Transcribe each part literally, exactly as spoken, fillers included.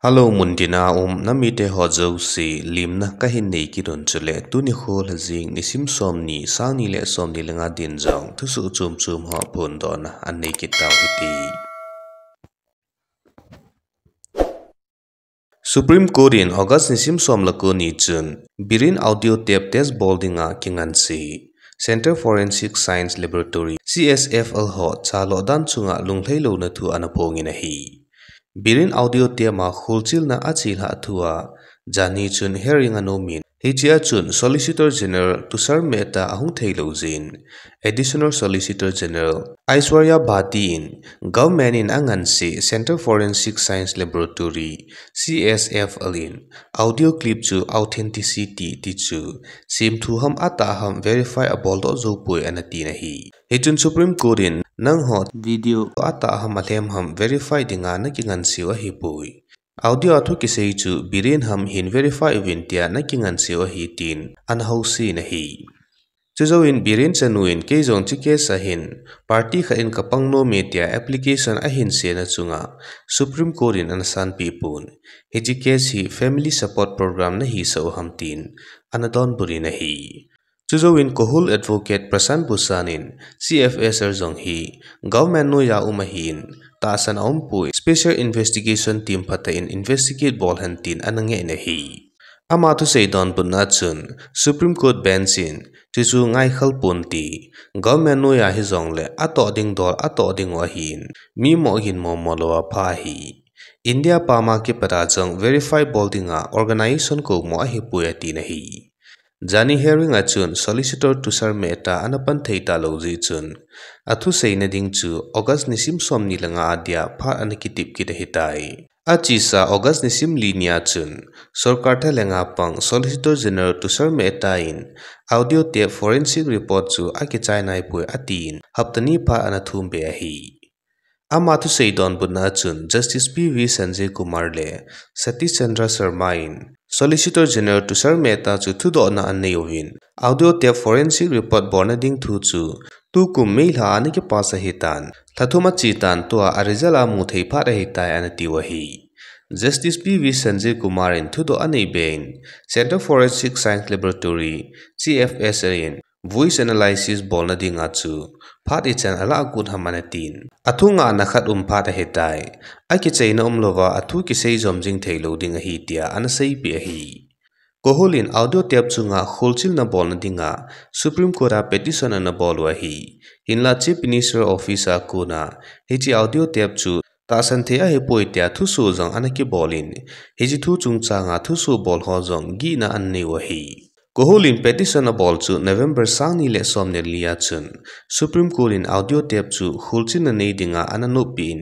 Hello, muntina um namite ho jouse, limna kahin nei kit un chule, tuni kho lhajing nisim somni, sangni le somni le nga din jong thusoh chom chom ho phondohna anei kit tau hite. Supreme Court in August nisim som le ko ni chun Biren audio tape test bol dinga kinganse Centre Forensic Science Laboratory, C S F L, ho chalo dan chunga lunglhailouna thu ana phongin ahi. Biren audio tape a kholchilna achelhah thua jani chun hearing ana umin, hichea chun Solicitor General Tushar Mehta ahung theilou jeh in, Additional Solicitor General Aishwarya Bhati in government in anganse Centre Forensic Science Laboratory, C S F L, in audio clip chu authenticity ti chu semthu ham atah ham verify aboldoh joupoi ana tin ahi. Hichun Supreme Court in nangho video atah ham alhem ham verify dinga nakinganseu ahipoi. Audio a thu kisei chu Biren ham hin verify uvin tia nakinganseu ahi tin ana housen ahi. Chujouin Biren chanu in kei jong hiche case a hin party khat in kapang nome tia application ahin sena chunga Supreme Court in ana sanpeh pon, hiche case hi family support program nahisah u ham tin ana donbut in ahi. Chujouin Kohul advocate Prashant Bhushan in C F S L jong hi government noiya um ahin, tahsan aumpoi, special investigation team phatah in investigate bol hen tin ana ngeh in ahi. Ama thusei donbutna chun Supreme Court bench in chuchu ngaikhel ponte, government noiya hijongle atoh ding dol atoh dingu ahin, mi moh gin momo louva pha ahi. India pama kipata jong verify bol dinga organisation koumo ahipoi atin ahi. Jani hearing a chun Solicitor Tushar Mehta ana pan thei talou jeh chun, athuseina ding chu August nisim somni le nga adia phat ana kitep kit ahitai. Achesa August nisim li nia chun, sorkar thalenga pang Solicitor General Tushar Mehta in audio tape forensic report chu akichai naipoi atin, hapta ni phat ana thumbe ahi. Ama thusei donbutna chun Justice P V Sanjay Kumar le Satish Chandra Sharma in Solicitor General Tushar Mehta chu thudohna anei uvin, audio tape forensic report bolna ding thu chu tukum May lha a ana kipass ahitan, lha thum achetan tua aresult amu thei phat ahitai ana tiu ahi. Justice P V Sanjay Kumar in thudoh anei be in, Centre Forensic Science Laboratory, C F S L, in voice analysis bolna dinga chu phat ichan alah got ham ana tin, athu ngahna khat um phat ahitai, akichaina umlouva athu kisei jom jing theilou ding ahi tia ana seipeh ahi. Kohul in audio tape chunga kholchilna bolna dinga Supreme Court a petition ana bol u ahi. Hinla Chief Minister Office a kona hiche audio tape chu tahsan thei ahipoi tia thusoh jong ana kibol in, hiche thu chungchanga thusoh bol ho jong gihna ana nei u ahi. Kohul in petition abol chu November sangni le somni le li a chun Supreme Court in audio tape chu kholchilna nei dinga ana noppeh in,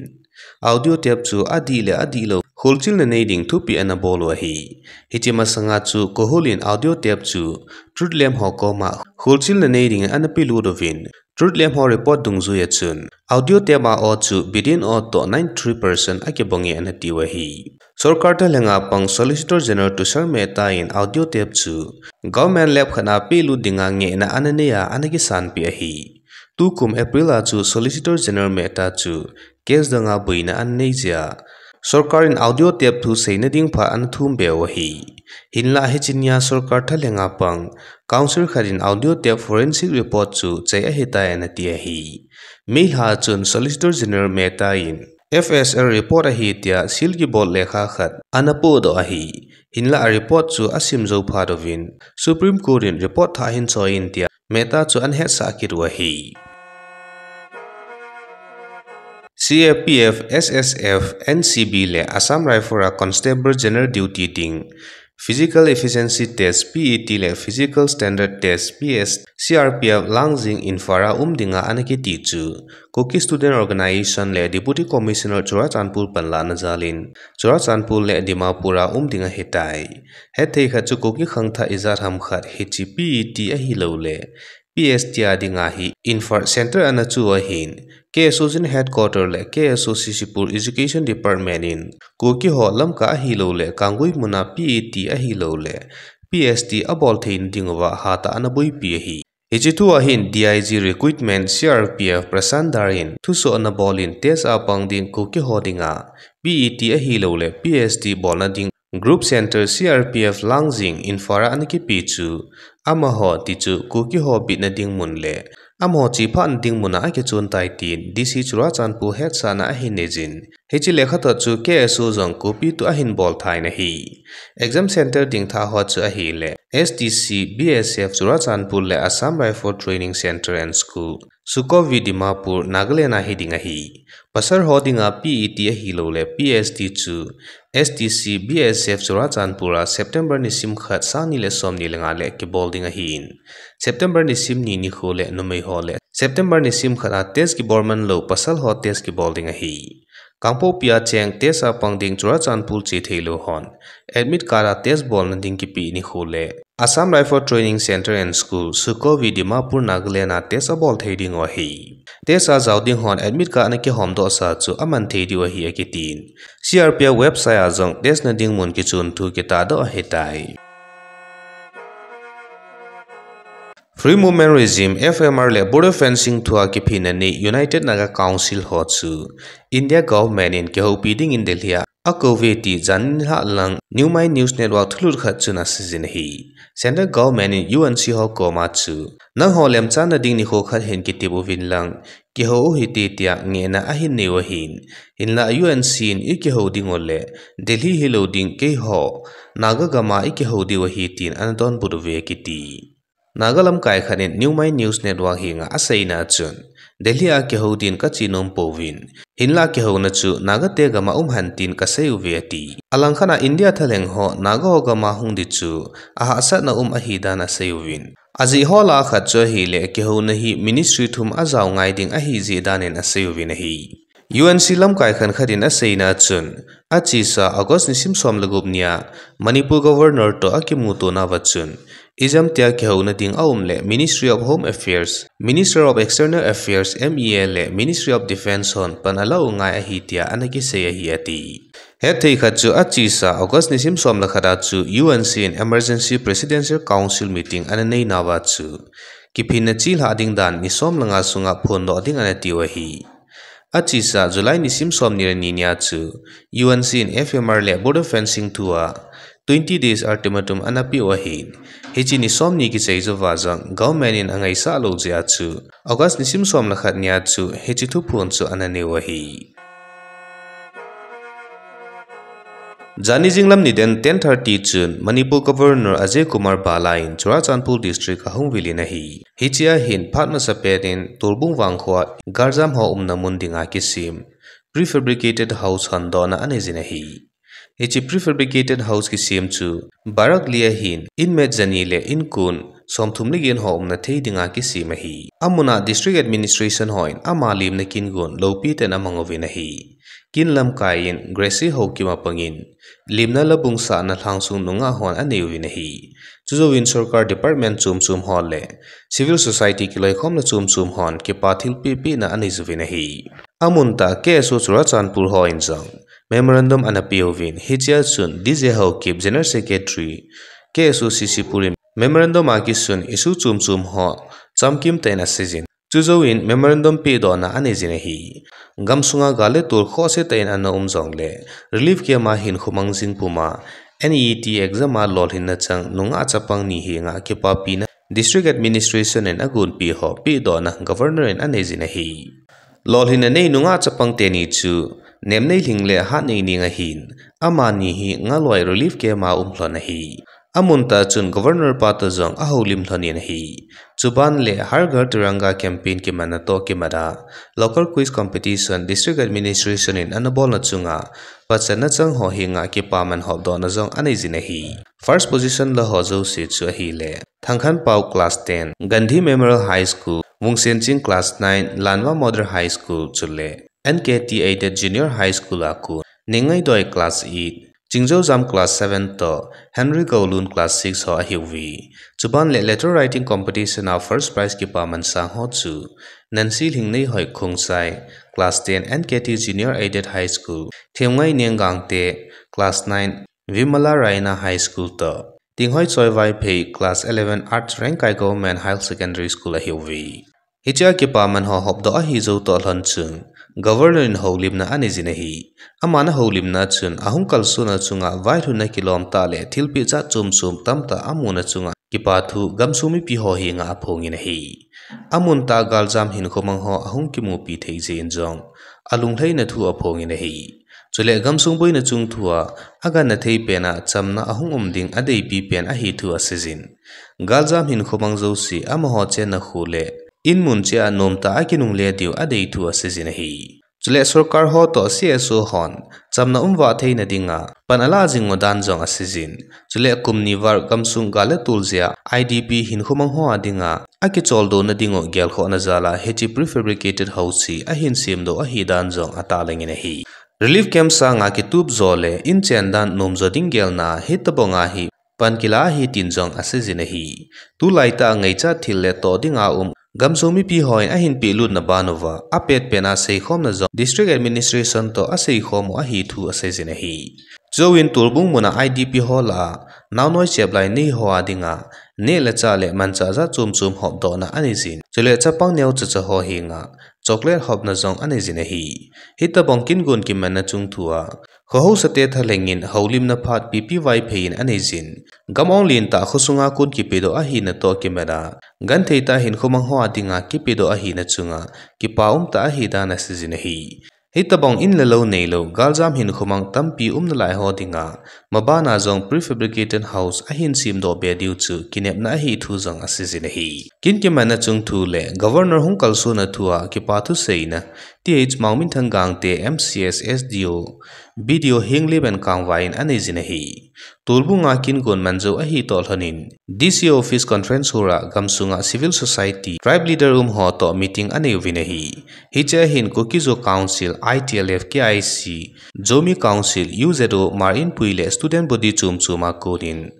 audio tape chu adih le adihlou kholchilna nei ding thupeh ana bol u ahi. Hiche masanga chu Kohul in audio tape chu Truth Lab ho koma kholchilna nei dingin ana pelut uvin, Truth Lab ho report dungjuia chun audio tape a aw chu Biren aw toh ninety-three percent akibange ana tiu ahi. Sorkar thalenga pang Solicitor General Tushar Mehta in audio tape chu government lab khat a pelut dinga ngehna ana neia ana kisanpeh ahi. Tukum April a chu Solicitor General Mehta chu case danga boina ana nei jeh a, sorkar in audio tape thu seina ding phat ana thumbe u ahi. Hinla hiche nia sorkar thalenga pang counsel khat in audio tape forensic report chu chai ahitai ana ti ahi. May lha chun Solicitor General Mehta in F S L report ahi tia seal kibol lekha khat ana podoh ahi. Hinla a report chu asim jou phat uvin Supreme Court in report thah hin choi in tia Mehta chu ana hetsah kit u ahi. C A P F, S S F, N C B le Assam Rifle a Constable General Duty ding Physical Efficiency Test, P E T, le Physical Standard Test, P S, C R P F lang jing Imphal a um dinga ana kiti chu Kuki Student Organisation le Deputy Commissioner Churachandpur panlahna jalin Churachandpur le Dimapur a um ding ahitai. Hethei khat chu Kuki khangthah ijat ham khat hiche P E T ahilouleh P S T a dinga hi Imphal Centre ana chu ahin, K S O General Headquarter le K S O C C Pur Education Department in Kuki ho Lamka ahilouleh Kangui muna P E T ahilouleh P S T abol theina dinguva hatah ana boipi ahi. Hiche thu ahin D I G Recruitment C R P F Prashant Dhar in thusoh ana bol in test a pang ding Kuki ho dinga P E T ahilouleh P H D bolna ding group center C R P F Langjing Imphal a ana kipe chu amaho tichu Kuki ho bitna ding mun le amaho chephatna ding mun a akichon tai tin D C Churachandpur hetsahna ahin nei jin. Hiche lekhathot chu K S O jong copy toh ahin bol thei in ahi. Exam center dingtha ho chu ahileh S D C, B S F Churachandpur le Assam Rifle Training Center and School, Sukhumvit Dimapur, Nagaland a hiding ahi. Pasal ho dinga P E T ahilouleh P H D chu S D C, B S F Churachandpur a September nisim khat, sang ni le som ni le nga le kibol ding ahin. September nisim ni nikho le numei ho le September nisim khat a test kibol man lou pasal ho test kibol ding ahi. Kangpokpi a cheng test a pang ding Churachandpur che thei lou hon admit card a test bolna ding kipe nikho le Assam Rifle Training Center and School, Sukhumvit, Dimapur, Nagaland a test abol thei diu ahi. Test a jao ding hon admit card ana kihom doh sa chu aman thei diu ahi akitin. C R P F website a jong test na ding mun kichon thu kitah doh ahitai. Free Movement Regime, F M R le Border Fencing thua kiphinna nei United Naga Council ho chu India government in kihoupi dingin Delhi a akou uve ti janhi nilhah lang Newmai News Network thulut khat chun asei jin ahi. Central government in U N C ho koma chu, nangho lemchanna ding nikho khat hin kitep uvin lang, kihou u hite tia ngehna ahin nei u ahin. Hinlah U N C in ikihou diu le Delhi hilou ding keiho Naga gam a ikihou diu ahi tin ana donbut uve akiti. Naga lamkai khat in Newmai News Network henga aseina chun, Delhi a kihou din kache nom pouvin. Hinlah kihouna chu Naga te gam a um hen tin kasei uve ati. Alangkhat a India thalheng ho Naga ho gam a hung ding chu ahahsatna um ahi dan asei uvin. Ajeh ho lah a khat chu ahileh kihouna hi ministry thum a jao ngai ding ahi jeh dan in asei uvin ahi. U N C lamkai khat khat in aseina chun, achesa August nisim som le gup nia Manipur Governor toh akimuto nauva chun, ijemtia kihouna ding aum leh Ministry of Home Affairs, Minister of External Affairs, M E A le Ministry of Defence hon pan ala u ngai ahi tia ana kisei ahi ati. Hetthei khat chu achesa August nisim som le khat a chu U N C in Emergency Presidential Council meeting ana nei nauva chu, kiphinna chelhah ding dan ni som le nga sunga phondoh ding ana tiu ahi. Achesa July nisim som ni le ni nia chu U N C in F M R le border fencing thua twenty days ultimatum ana peh u ahin. Hiche ni som ni kichai jouva jong government in angaisah lou jeh a chu August nisim som le khat nia chu hiche thuphon chu ana neiu ahi. Janhi jinglam nidan ten thirty chun Manipur Governor Ajay Kumar Bhalla in Churachandpur District ahung vil in ahi. Hichea hin phat masapen in Torbung vangkho a galjam ho umna mun dinga kisem prefabricated house hondohna anei jin ahi. Hiche prefabricated house kisem chu barak li ahin inmate jani le inkon somthum le get ho umna thei dinga kisem ahi. Amun a District Administration hon ama lemna kin gon lopi tah in amang uvin ahi. Kin lamkai in Gracie Haokip apangin lemna labung sahna lhangsung nungah hon anei uvin ahi. Chujouvin sorkar department chom chom ho le civil society kiloikhomna chom chom hon kipa thilpeh pehna anei uvin ahi. Amun tah K S O Churachandpur hon jong memorandum ana peuvin, hichea chun D J Haokip General Secretary K S O C C pur in memorandum a kisun issue chom chom ho chamkim tah in aseijin. Chujouvin memorandum pehdohna anei jin ahi. Gamsunga gal le tol khohse tah in ana um jongle relief camp a hinkho mang jing puma N E E T exam a lolhinna chang nungah chapang ni henga kipapina District Administration in agonpeh ho pehdohna Governor in anei jin ahi. Lolhinna nei nungah chapang teni chu nemnei lhing le hatnei ning ahin, amani hi Ngaloi relief camp a um lhon ahi. Amun tah chun Governor pa toh jong ahoulim lhon in ahi. Chuban le Har Ghar Tiranga campaign kimanna toh kimat a local quiz competition District Administration in ana bolna chunga pachatna chang ho henga kipaman hopdohna jong anei jin ahi. First position la ho jouse chu ahile Thangkhanpao class ten, Gandhi Memorial High School, Vungsenching class nine, Lanva Model High School chule N K T Aided Junior High School a kon, Ningngaidoi class eight, Chingjojam class seven toh Henry Goulun class six ho ahiuve. Chuban le letter writing competition a first prize kipaman sang ho chu Nancy Lhingneihoi Khongsai, class ten, N K T Junior Aided High School, Themngaineng Gangte, class nine, Vimala Raina High School toh Tinghoichoi Vaiphei, class eleven, Arts, Rengkai Government Higher Secondary School ahiuve. Hichea kipaman ho hopdoh ahi jou toh lhon chun, Governor in houlimna aneijin ahi. Aman ahoulimna chun, ahung kalsonna chunga vailhunna kilom tah le thilpeh jat chom chom tamtah amun achunga kipa thu gamsung mipi ho henga aphongin ahi. Amun tah a galjam hinkho mang ho ahung kimupi thei jeh in jong, alunglhaina thu aphongin ahi. Chule gamsung boina chung thua, agangthei pena chamna ahung um ding adeipi pen ahi thu aseijin. Galjam hinkho mang jouse amaho chenna khu le in mun cheh a nomtah a kinungle diu adei thu aseijin ahi. Chule sorkar ho toh C S O hon chamna umvah theina dinga pan alah jing u dan jong aseijin. Chule kum ni val gamsung gal le tol jeh a I D P hinkho mang ho a dinga akicholdo na ding u gelkhohna jal a hiche prefabricated house hi ahin semdoh ahi dan jong atahlengin ahi. Relief camp sanga kitup jo le in chen dan nom jo ding gelna hitobang a hi pan kila ahi tin jong aseijin ahi. Tulaitah a ngaichat thil le toh dinga um gamsung mipi hon ahin pehlutna ban uva apetpet a seikhomna jong District Administration toh aseikhom u ahi thu aseijin ahi. Chujouvin Torbung muna I D P ho lah a naonoi cheplai nei ho a dinga neh le chah le manchah jat chom chom hopdohna aneijin. Chule chapang neocha cha ho henga chocolate hopna jong aneijin ahi. Hitobang kingon kimanna chung thua, kho haosate thalhengin houlimna phat P P Vaiphei in aneijin. Gam ong lentah khosunga kon kipedoh ahina toh kimat a, genthei tah a hinkho mang ho a dinga kipedoh ahina chunga kipa umtah ahi dan aseijin ahi. Hitobang in le lou neilou galjam hinkho mang tampi umnalai ho dinga, mabana jong prefabricated house ahin semdoh be diu chu kinepna ahi thu jong aseijin ahi. Kin kimanna chung thu le Governor hung kalsonna thua kipa thuseina Th Maominthang Gangte, M C S, S D O, B D O Henglep and Kangvai in aneijin ahi. Torbunga kingon manjou ahi toh lhonin D C office conference hall a gamsunga civil society, tribe leader um ho toh meeting aneiyuvin ahi. Hichea hin Kuki-Zo Council, I T L F, K I C, Zomi Council, U Z O, Hmar Inpui le student body chom chom a konin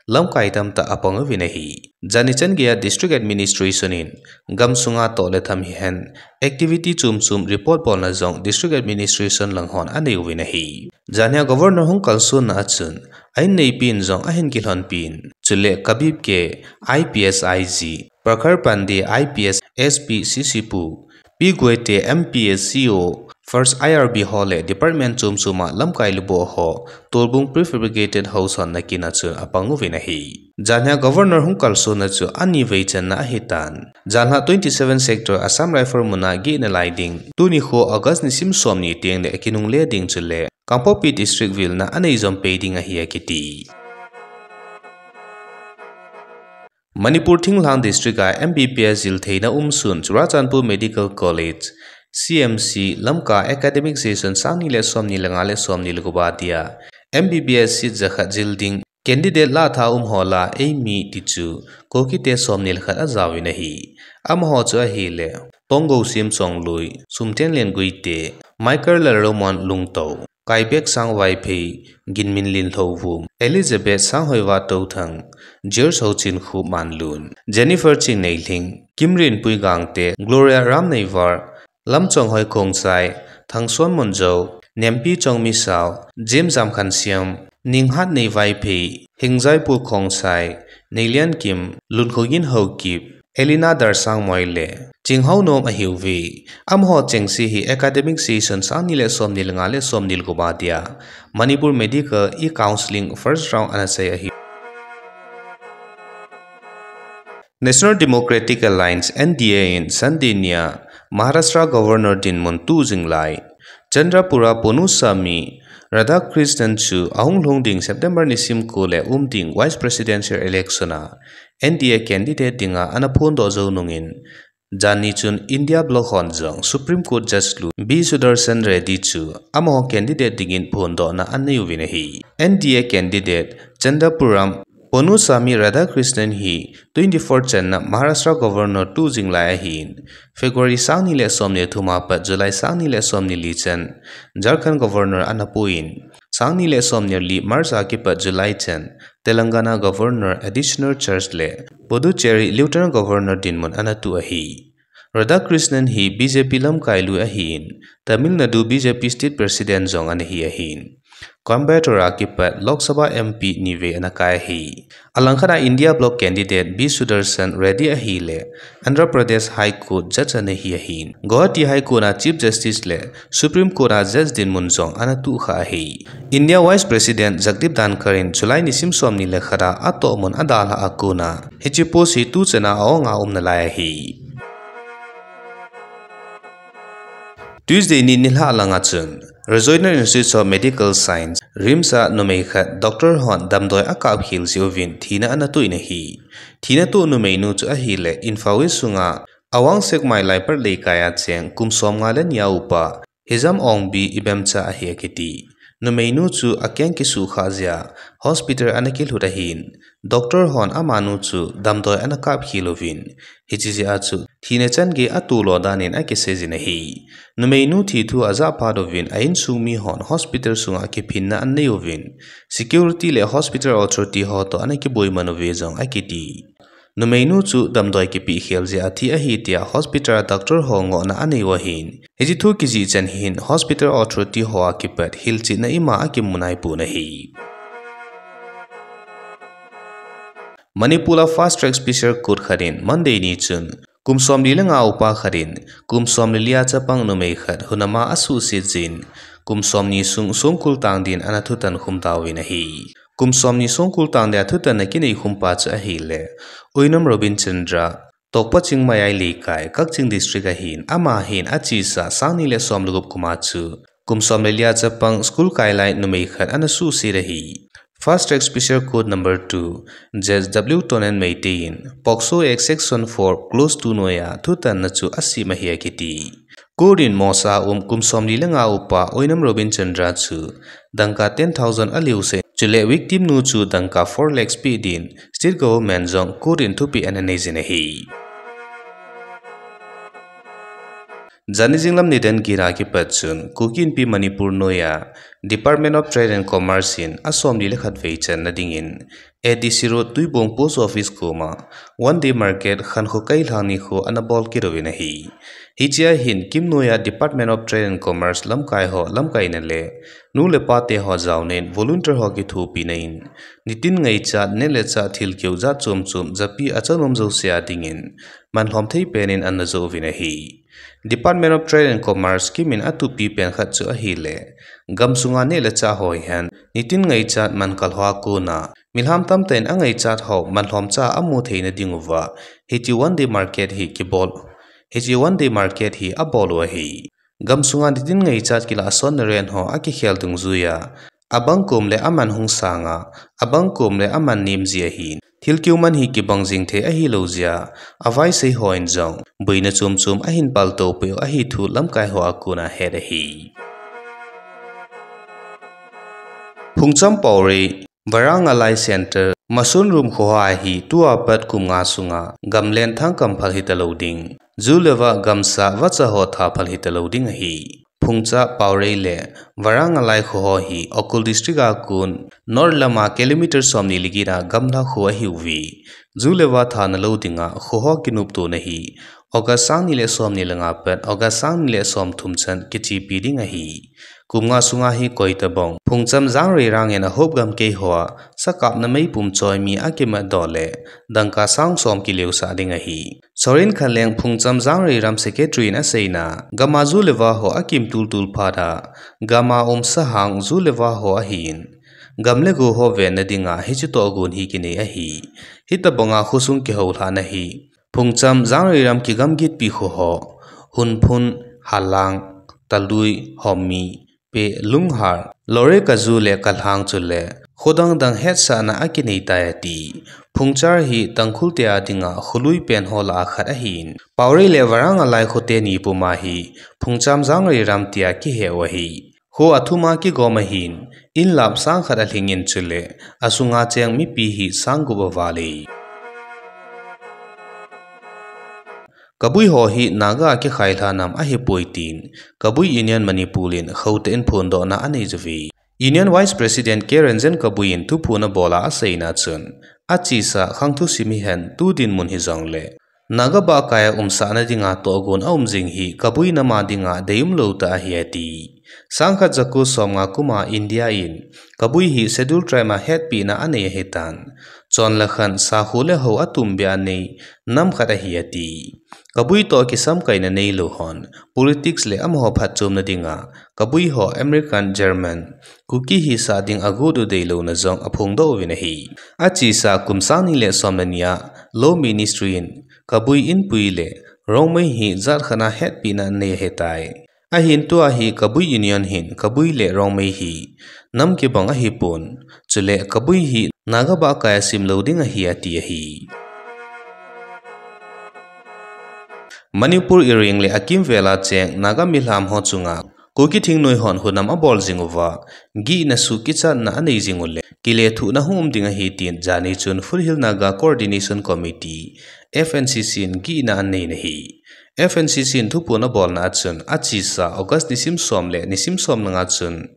lamkai tamtah apang uvin ahi. Janhi chan geiya District Administration in gamsunga toh le tham hihen activity chom chom report bolna jong District Administration lang hon aneiyuvin ahi. Janhia Governor hung kalsonna a chun a inneipin jong ahin kilhonpin, chule Kabib K, I P S I G, Prakhar Pandey, I P S, S P, C C Pu, P Guite, M P S, C O, First I R B ho le department chom chom a lamkai lubuh ho Torbung prefabricated house honna kin a chun apang uvin ahi. Janhia Governor hung kalsonna chu anivei channa ahitan. Janhi twenty seven sector Assam Rifle muna gihna lai ding, tuni kho August nisim somni teng le kinungle ding chule Kangpokpi District vilna aneijom pei ding ahi akiti. Manipur thinglhang district a M B B S jil theina umsun Churachandpur Medical College, C M C, Lamka academic session sangni le somni le nga le somni le gup a dia M B B S seat jakhat jil ding candidate lahtha um ho lah a eimi tichu Kukite somni le khat ajaovin ahi. Amaho chu ahile, Pongou Simchonglui, Sumthenlen Guite, Michael Lalromon Lungtou, Kaibek Sangvaiphei, Ginminlin Lhouvum, Elizabeth Sanghoiva Touthang, George Houchinkhup Manlun, Jennifer Chingneilhing, Kimrinpui Gangte, Gloria Ramneivar, Lamchonghoi Khongsai, Thangson Munjou, Nempi Chongmisao, James Jamkhansiam, Ninghatnei Vaiphei, Hingjaipu Khongsai, Neiliankim, Lunkhogin Haokip, Elina Darsangmoi le Chinghounom ahiuve. Amaho chengse hi academic session sangni le somni le nga le somni le gup a dia Manipur Medical e-counselling first round anasei ahi. National Democratic Alliance, N D A, in Sunday nia Maharashtra Governor dinmun tuh jing lai Chandrapura Ponnusami Radhakrishnan chu ahung lhung ding September nisim ko le um ding Vice Presidential election a N D A candidate dinga ana phondoh jou nungin, janhi chun India Bloc hon jong Supreme Court Judge lu B Sudarshan Reddy chu amaho candidate dingin phondohna aneiuvin ahi. N D A candidate Chandrapuram Ponnusami Radhakrishnan hi twenty four channa Maharashtra Governor tuh jing lai ahin, February sangni le somni le thum a pat July sangni le somni li chan Jharkhand Governor ana puin, sangni le somni li March a kipat July chan Telangana Governor, Additional Charge le Puducherry Lieutenant Governor dinmun ana tuh ahi. Radhakrishnan hi B J P lamkai lui ahin, Tamil Nadu B J P State President jong ana hi ahin. Coimbatore a kipat Lok Sabha M P nivei ana kai ahi. Alangkhat a India Bloc candidate B Sudarshan Reddy ahile Andhra Pradesh High Court judge ana hi ahin, Guwahati High Court a Chief Justice le Supreme Court a judge dinmun jong ana tuh kha ahi. India Vice President Jagdeep Dhankhar in July nisim somni le khat a atohmun adalhah a kona hiche post hi tuchan a a-ong a um nalai ahi. Tuesday ni nilhah langa chun Regional Institute of Medical Science, RIMS a numei khat doctor hon damdoi akap khel jeh uvin thina ana toh in ahi. Thina toh numeinu chu ahile Imphal West sunga Awang Sekmai Laipat Leikai a cheng kum somnga le ni a upa Hijam Ongbi Ibemcha ahi akiti. Numeinu chu akeng kisuhkhah jeh a hospital ana kilhut ahin, doctor hon amanu chu damdoi ana kap khel uvin, hiche jeh a chu thina chan gei atoh lo danin akiseijin ahi. Numeinu thi thu ajah phat uvin a insung mi hon hospital sunga kiphinna anei uvin, security le hospital authority ho toh ana kiboi man uve jong akiti. Numeinu chu damdoi kipeh khel jeh a thi ahi tia hospital a doctor ho ngohna anei u ahin, hiche thu kijih chan hin hospital authority ho a kipat hilchetna ima akimu naipon ahi. Manipur a Fast Track Special Court khat in Monday ni chun kum somli le nga upa khat in kum somli li a chapang numei khat hunama asuhset jeh in kum somni sung songkul tang din ana thutan khum tauvin ahi. Kum somni songkul tang dia thutanna kinei khumpa chu ahile Uinam Robin Chandra, Tokpa Chingmai Leikai, Kakching District ahin, ama hin achesa sangni le somle gup kum a chu kum somle li a chapang school kai lai numei khat ana suhset ahi. Fast Track Special Court number two, Judge W Tonen Meitei in POCSO Act Section four, Clause two noiya thutanna chu asem ahi akiti. Court in mosa um kum somli le nga upa Oinam Robin Chandra chu dangka ten thousand aleusah in, chule victim nu chu dangka four lakhs peh din state government jong court in thupeh ana neijin ahi. Jani jinglam nidan get a kipat chun Kuki Inpi Manipur noiya Department of Trade and Commerce in asomli le khat vei channa dingin A D C Road Tuibong Post Office koma one day market khankho kailhang nikho ana bol kit uvin ahi. Hichea hin KIM noiya Department of Trade and Commerce lamkai ho lamkaina le nu le pa te ho jaona in volunteer ho kithopina in nitin ngaichat neh le chah thilkeu jat chom chom japi achanom jousea dingin manlhom thei pen in ana joh uvin ahi. Department of Trade and Commerce KIM in atupi pen khat chu ahile gamsunga neh le chah ho hihen nitin ngaichat mankal hoa kona milham tamtah in angaichat ho manlhom cha amu theina dinguva hiche one day market hi kibol, hiche one day market hi abol u ahi. Gamsunga nitin ngaichat kilah sonna rent ho akikhel dungjuiya abang kom le aman hung sanga, abang kom le aman nem ji ahin, thilkeu man hi kibang jing thei ahilou jeh a avaisei hon jong boina chom chom ahin paltou peh u ahi thu lamkai ho a kona het ahi. Phungcham Paorei, Varangalai Centre, Masunrum khoho hi tua pat kum nga sunga gamlen thangkam phal hitalou ding, ju le va gamsa vacha ho tha phal hitalou ding ahi. Phungcham Paorei le Varangalai khoho hi Ukhrul District a kon North lama kilometer somni le get a gamla kho ahiuve. Ju le va thana lou dinga khoho kinoptona hi August sangni le somni le nga pat August sangni le somthum chan kichepi ding ahi. Kum nga sunga hi koitabang Phungcham Jangreirang in ahop gamkei hoa sakapna meipum choimi akimatdoh le dangka sang som kileosah ding ahi. Sorin Khanleng, Phungcham Jangreiram Secretary in aseina, gama ju le va ho akim tultul phat a gama um sahang ju le va ho ahin, gam le go ho venna dinga hiche tohgon hi kinei ahi. Hitabanga khosung kihoulhahna hi Phungcham Jangreiram kigamgitpi khoho Hunphun, Halang, Talui, Hommi, Peh, Lunghar, Lore Kaju le Kalhang chule khodang dang hetsahna akinei tai ati. Phungcham hi Tangkhul te a dinga kholui pen ho lah a khat ahin, Paorei le Varangalai khote ni puma hi Phungcham Jangreiram tia kihe u ahi. Kho athum a kigom ahin, in lap sang khat alhing in chule asunga cheng mipi hi sang gup aval e. Kabui ho hi Naga a kikhailha nam ahipoi tin Kabui Union Manipur in khotah in phondohna anei uve. Union Vice President K Ranjan Kabui in thuphon abol a aseina chun, achesa khang thusim hihen tu dinmun hijongle Naga bahkai a umsahna dinga tohgon aum jing hi Kabui nam a dinga deium lou tah ahi ati. Sangkhat jako somnga kuma India in Kabui hi Scheduled Tribe a hetpina anei ahitan, chonlakhan sakho le hou atumbeh a anei nam khat ahi ati. Kabui toh kisamkaina neilou hon politics le amaho phatchomna dinga Kabui ho American, German, Kuki hisah ding agot u deilouna jong aphongdoh uvin ahi. Achesa kum sangni le somleni a Law Ministry in Kabui, Inpui le Rongmei hi jat khat a hetpina anei ahitai. Ahin tua hi Kabui Union hin Kabui le Rongmei hi nam kibang ahipon, chule Kabui hi Naga bahkai a simlou ding ahi ati ahi. Manipur Iring le akimvel a cheng Naga milham ho chunga Kuki thingnoi hon hunam abol jing uva, gihna suh kichatna anei jing uleh kilethuhna hung um ding ahi tin jani chun Foothill Naga Coordination Committee, F N C C in gihna anei in ahi. F N C C in thuphon abolna a chun achesa August nisim som le nisim somlanga chun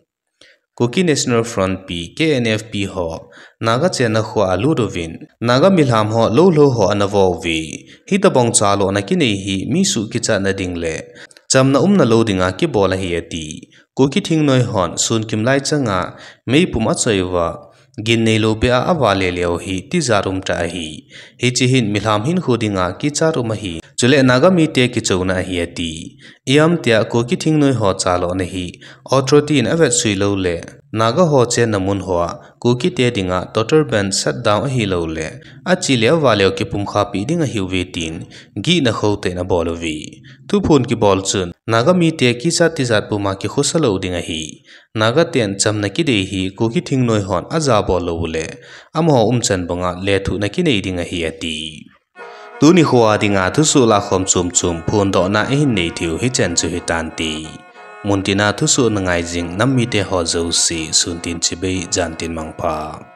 Kuki National Front P, K N F P ho Naga chenna khoa alut uvin, Naga milham ho loulhou ho ana vo uve. Hitobang chalona kinei hi mi suh kichatna ding le chamna umna lou dinga kibol ahi ati. Kuki thingnoi hon sunkim lai changa meipum achoi uva, gin neilou beh a avale leu hi tijat umtah ahi. Hiche hin milham hinkho dinga kichat um ahi. Chule Naga mite kichouna ahi ati. Ijemtia Kuki thingnoi ho chalona hi authority in avetsui loule Naga ho chenna mun hoa Kukite dinga total ban shutdown ahiloule ache le avale u kipumkhapeh ding ahiuve tin gihna khou tah in abol uve. Thuphon kibol chun Naga mite kichat tijat puma kikhosa lou ding ahi. Naga ten chamna kidei hi Kuki thingnoi hon ajabol lou uleh amaho umchan banga lethuhna kinei ding ahi ati. Tuni khoa dinga thusoh lahkhom chomchom phondohna ihin nei theiu hichan chu hitante. Muntina thusoh nangai jing nam mite ho jouse suntin chibai, jantin mangpha.